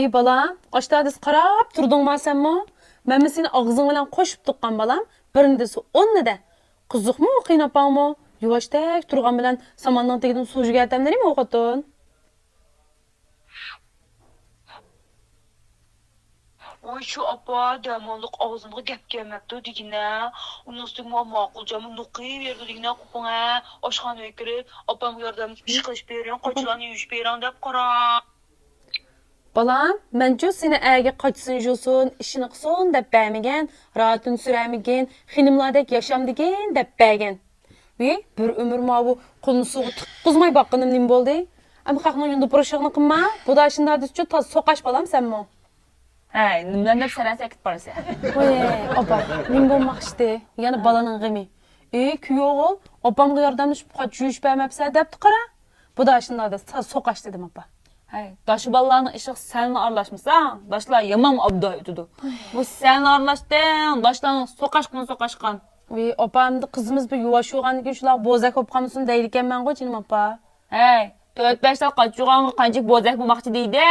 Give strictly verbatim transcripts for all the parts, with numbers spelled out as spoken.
ئى بالام، ئاشتا دېسە قاراپ تۇردۇڭما سەنمۇ؟ مەنمۇ سېنى ئاغزىڭ بىلەن قوشۇپ تۇغقان بالام، بىرنى دېسە ئوننى دە. قىزىقمۇ قېيىنئاپاڭمۇ؟ يۇۋاشتەك تۇرغان بىلەن ساماننىڭ تېگىدىن سۇ يۈگەرتەمدىرىمۇ ئۇ خوتۇن؟ ۋاي شۇ ئاپا، دەماللىق ئاغزىمغا گەپ كەلمەپتۇ دېگىنە. ئۇنىڭ ئۈستىگە ماقۇلجانمۇ نوقۇيۇۋېرىدۇ دېگىنە قوپۇڭە. ئاشخانىغا كىرىپ، ئاپامغا ياردەملىشىپ ئىش قىلىش بېرىڭ، قاچىلارنى يۇيۇش بېرىڭ دەپ قارا. بالام، مەنچۇ سېنى ئەرگە قاچىسىنى يۇسۇن، ئىشىنى قىلسۇن دەپ بەرمىگەن، راھىتىنى سۈرەرمىكىن، خېنىملاردەك ياشامدىكىن دەپ بەرگەن. ۋى، بىر ئۆمۈر ماۋۇ قولنى سۇغا تۇتقۇزماي باققىنىم نېمە بولدى؟ ئەمما خەقنىڭ يۇندى پۇرۇشىغىنى قىلما، بۇدا شۇنداق دېسىچۇ تازا سوقاش بالام سەنمۇ. ھەي، نېمىلەرنى دەپ سەرەسە ئەكىتىپ بارىسەن؟ ۋەي، ئاپا، نېمە بولماق ئىشتى؟ يەنە بالىنىڭ غېمى. ئى، كۈيئوغۇل، ئاپامغا ياردەملىشىپ قاچا يۇيۇش بەرمەپسەن دەپتۇ قارا. بۇدا شۇنداق دېسە تازا سوقاش دېدىم ئاپا. ھەي، داچا بالىلارنىڭ ئىشىغا سەنلا ئارىلاشمىساڭ، داچىلار يامان ئابدۇ ئۆتىدۇ. بۇ سەنلا ئارىلاشتىڭ، داچىلارنىڭ سوقاشقىنى سوقاشقان. ۋى، ئاپا، ئەمدى قىزىمىز بىر يۇۋاش بولغاندىن كېيىن شۇلار بوزەك بولۇپ قالمىسۇن دەيدىكەنمەنغۇ جېنىم ئاپا. ھەي، تۆت-بەش تال قاچا يۇغانغا قانچىلىك بوزەك بولماقچى دەيدۇ.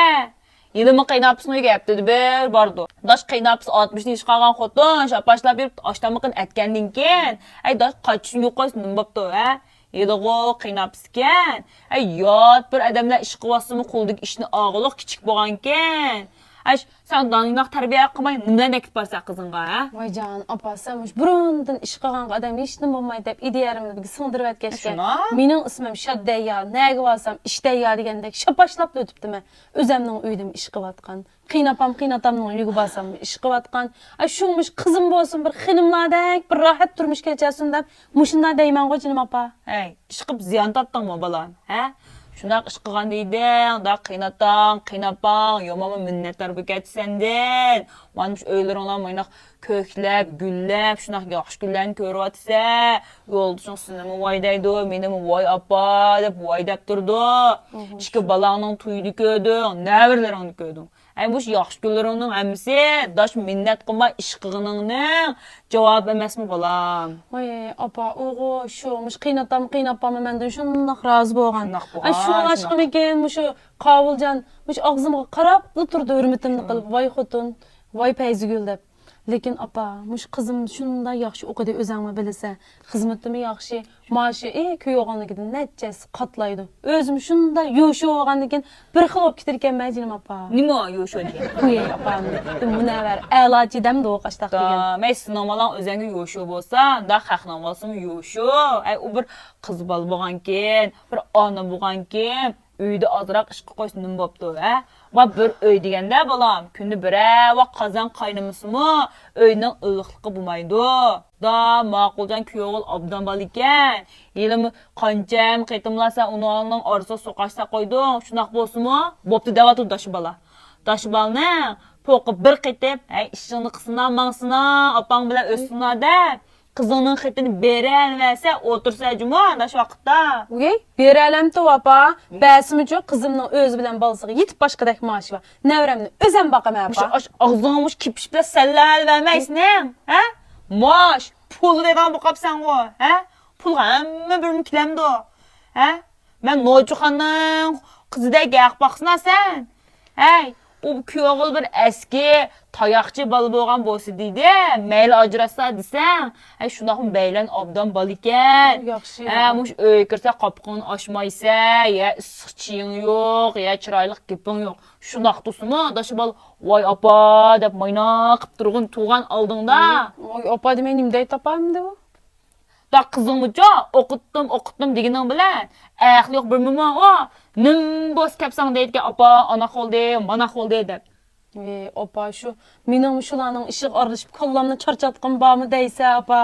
ھېلىمۇ قېيىنئاپىسىنىڭ ئۆيىگە ھەپتىدە بىر بارىدۇ. داچا قېيىنئاپىسى ئاتمىشنى ئىشقا ئالغان خوتۇن، شاپاشلاپ يۈرۈپ ئاش تامىقىنى ئەتكەندىن كېيىن، ھەي، داچا قاچىسىنى يۇقىسا نېمە بوپتۇ، ھە؟ ھېلىغۇ قېيىنئاپىسىكەن. ئەي، يات بىر ئادەملەر ئىشقا بارسىمۇ قولىدىكى ئىشنى ئالغۇلۇق كىچىك بولغانىكەن. ئەش، سەن دانىناق تەربىيە قىلماي نېمىلەرنى ئەكىپ بارسەن قىزىڭغا، ھە؟ ۋايجان، ئاپا، سەن مۇشۇ بۇرۇندىن ئىش قىلغانغا ئادەم ھېچنېمە بولمايدۇ دەپ ئىدىيەلىرىمنى بىزگە سىڭدۈرۈۋەتكەچكە. شۇنداق. مېنىڭ ئىسمىم شاددەييا، نەگە بارسام ئىشتەييا دېگەندەك شاپاشلاپلا ئۆتۈپتىمەن. ئۆزەمنىڭ ئۆيىدىمۇ ئىش قىلىۋاتقان. قېيىنئاپام، قېيىنئاتامنىڭ ئۆيىگە بارسام ئىش قىلىۋاتقان. ئا، شۇ مۇشۇ قىزىم بولسۇن، بىر خېنىملاردەك بىر راھەت تۇرمۇش كەچۈرسۇن دەپ مۇشۇنداق دەيمەنغۇ جېنىم ئاپا. ھەي، ئىشقىپ زىيان تارتتىڭمۇ بالام، ھە؟ شۇنداق ئىش قىلغان دېدىڭ، دا قېيىنئاتاڭ، قېيىنئاپاڭ يامانمۇ مىننەتدار بولۇپ كەتتى سەندىن. مانا مۇشۇ ئۆيلىرىڭلار مايناق كۆكلەپ، گۈللەپ، شۇنداق ياخشى كۈنلەرنى كۆرۈۋاتىسەن. يولدىشىڭ سېنىمۇ ۋاي دەيدۇ، مېنىمۇ ۋاي ئاپا دەپ ۋاي دەپ تۇرىدۇ. ئىككى بالاڭنىڭ تويىنى كۆردۈڭ، نەۋرىلىرىڭنى كۆردۈڭ. ئەي، مۇشۇ ياخشى كۈنلىرىڭنىڭ ھەممىسى داش مىننەت قىلماي ئىش قىلغىنىڭنىڭ جاۋابى ئەمەسمۇ، بالام؟ ۋاي، ئاپا، ئۇغۇ، شۇ، مۇشۇ قېيىنئاتام، قېيىنئاپاممۇ مەندىن شۇنداق رازى بولغان. شۇنداق بولغان، ئەي، شۇڭلاشقىمىكىن، مۇشۇ قاۋۇلجان، مۇشۇ ئاغزىمغا قاراپلا تۇرىدۇ، ھۆرمىتىمنى قىلىپ، ۋاي خوتۇن، ۋاي پەيزىگۈل دەپ. لېكىن، ئاپا، مۇشۇ قىزىم شۇنداق ياخشى ئوقۇدى، ئۆزەڭمۇ بىلىسەن. خىزمىتىمۇ ياخشى، مائاشى، ئى، كۈيئوغلىنىڭكىدىن نەچچە ھەسسە قاتلايدۇ. ئۆزۈم شۇنداق يوشۇ بولغاندىن كېيىن بىر خىل بولۇپ كېتىدىكەنمەن جېنىم ئاپا. نېمە يوشۇ دېگەن؟ ئۇي، ئاپا، مۇنەۋۋەر، ئەلاچى دەمدۇ قاشتاق دېگەن. مەي، سېنىڭ بالاڭ ئۆزەڭگە يوشۇ بولسا، ئۇنداق خەقنىڭ بالىسىمۇ يوشۇ. ئەي، ئۇ بىر قىز بالا بولغانكىن، بىر ئانا بولغانكىن، ئۆيدە ئازراق ئىشقا قويسا نېمە بوپتۇ، ھە؟ ۋە بىر ئۆي دېگەندە، بالام، كۈندە بىرەر ۋاق قازان قاينىمىسىمۇ، ئۆينىڭ ئىللىقلىقى بولمايدۇ. دا ماقۇلجان كۈيئوغۇل ئوبدان بالا ئىكەن. ھېلىمۇ قانچەم قېتىملا سەن ئۇنىڭ ئارىسىغا سوقاشسا قويدۇڭ، شۇنداق بولسىمۇ بوپتۇ دەۋاتىدۇ داشۇ بالا. داشۇ بالىنىڭ پوقى بىر قېتىپ، ھەي، ئىشىڭنى قىلسىنا، ماڭسىنا، ئاپاڭ بىلەن ئۆتسىنا دەپ، قىزىڭنىڭ خېتىنى بېرەلىۋەرسە، ئولتۇرسا جۇمۇ ئانداش ۋاقىتتا. ئۇي، بېرەلەمتۇ ئاپا؟ بەرسىمۇچۇ، قىزىمنىڭ ئۆزى بىلەن بالىسىغا يېتىپ باشقىدەك مائاشى بار. نەۋرەمنى ئۆزەم باقىمەن ئاپا. مۇشۇ ئاش-، ئاغزىڭغا مۇشۇ كېپىشىپ سەللەۋەرمەيسىنەڭ، ھە؟ ماش، پۇل دەيدىغان بولۇپ قاپسەنغۇ، ھە؟ پۇلغا ھەممە بىرمۇ كېلەمدۇ، ھە؟ مەن نوچىخاننىڭ قىزىدەك ھەق باقسىنا سەن. ھەي، ئۇ كۈيئوغۇل بىر ئەسكى تاياقچى بالا بولغان بولسا دېدى، مەيلى ئاجراشسا دېسەڭ. ھەي، شۇنداقمۇ بەيلەن ئوبدان بالا ئىكەن. ياخشى. ھە، مۇشۇ ئۆيگە كىرسە قاپىقىڭنى ئاچمايسەن، يا ئىسسىق چېيىڭ يوق، يا چىرايلىق گېپىڭ يوق. شۇنداق تۇرسىمۇ داشۇ بالا ۋاي ئاپا دەپ ماينا قىپ تۇرغىن تۇغان ئالدىڭدا. ۋاي ئاپا دېمەي نېمە دەيدۇ ئاپا ئەمدى ئۇ؟ دا قىزىڭمۇچۇ ئوقۇتتۇم، ئوقۇتتۇم دېگىنىڭ بىلەن ئەقلى يوق بىر موما ئۇ نېمە بولسا كەپسەڭ دەيدىكەن، ئاپا ئانا قىلدى، مانا قىلدى دەپ. ۋى ئاپا، شۇ مېنىڭ شۇلارنىڭ ئىشىغا ئارىلىشىپ كاللامنى چارچاتقىنىم بارمۇ دەيسە ئاپا.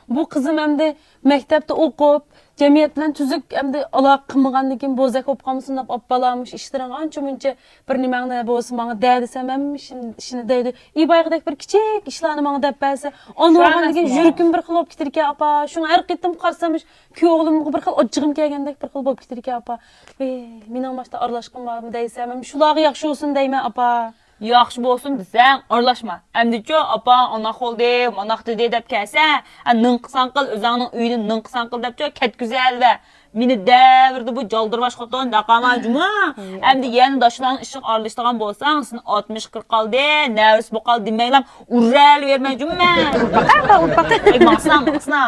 بۇ قىزىم ئەمدى مەكتەپتە ئوقۇپ، جەمئىيەت بىلەن تۈزۈك ئەمدى ئالاقە قىلمىغاندىن كېيىن بوزەك بولۇپ قالمىسۇن دەپ ئاپا، بالا مۇشۇ ئىشلىرىڭغا ئانچە مۇنچە بىر نېمەڭنى بولسا ماڭا دە دېسەم ھەممە ئىشىم-، ئىشىنى دەيدۇ. ئى بايىقىدەك بىر كىچىك ئىشلارنى ماڭا دەپ بەرسە، ئانا بولغاندىن كېيىن يۈرىكىم بىر خىل بولۇپ كېتىدىكەن ئاپا. شۇڭا ھەر قېتىم قارىسام مۇشۇ كۈيئوغلۇمغا بىر خىل ئاچچىقىم كەلگەندەك بىر خىل بولۇپ كېتىدىكەن ئاپا. ۋى، مېنىڭ ماشتا ئارىلاشقىنىم بارمۇ دەيسەم ھەم شۇلارغا ياخشى بولسۇن دەيمەن ئاپا. ياخشى بولسۇن دېسەڭ ئارىلاشما. ئەمدىچۇ ئاپا ئانا قىلدى، مانا قىلدى دەپ كەلسە، ھە، نىڭقىساڭ قىل، ئۆزۈڭنىڭ ئۆيىدە نىڭقىساڭ قىل دەپچۇ كەتكۈزۈپ گۈزەل ۋە مېنى دەۋردە بۇ جالدىرباش خوتۇن دەقاما جۇمۇ. ئەمدى يەنە داشلارنىڭ ئىشىغا ئارىلىشىدىغان بولساڭ، سېنى ئاتمىشقا كىرىپ قالدى، نەۋرىسى بولۇپ قالدى دېمەيلا ئۇرۇۋېرىمەن جۇمۇ مەن. ئۇرۇپ باقا، ئۇرۇپ باقا. ئەي، ماڭسىنا، ماڭسىنا.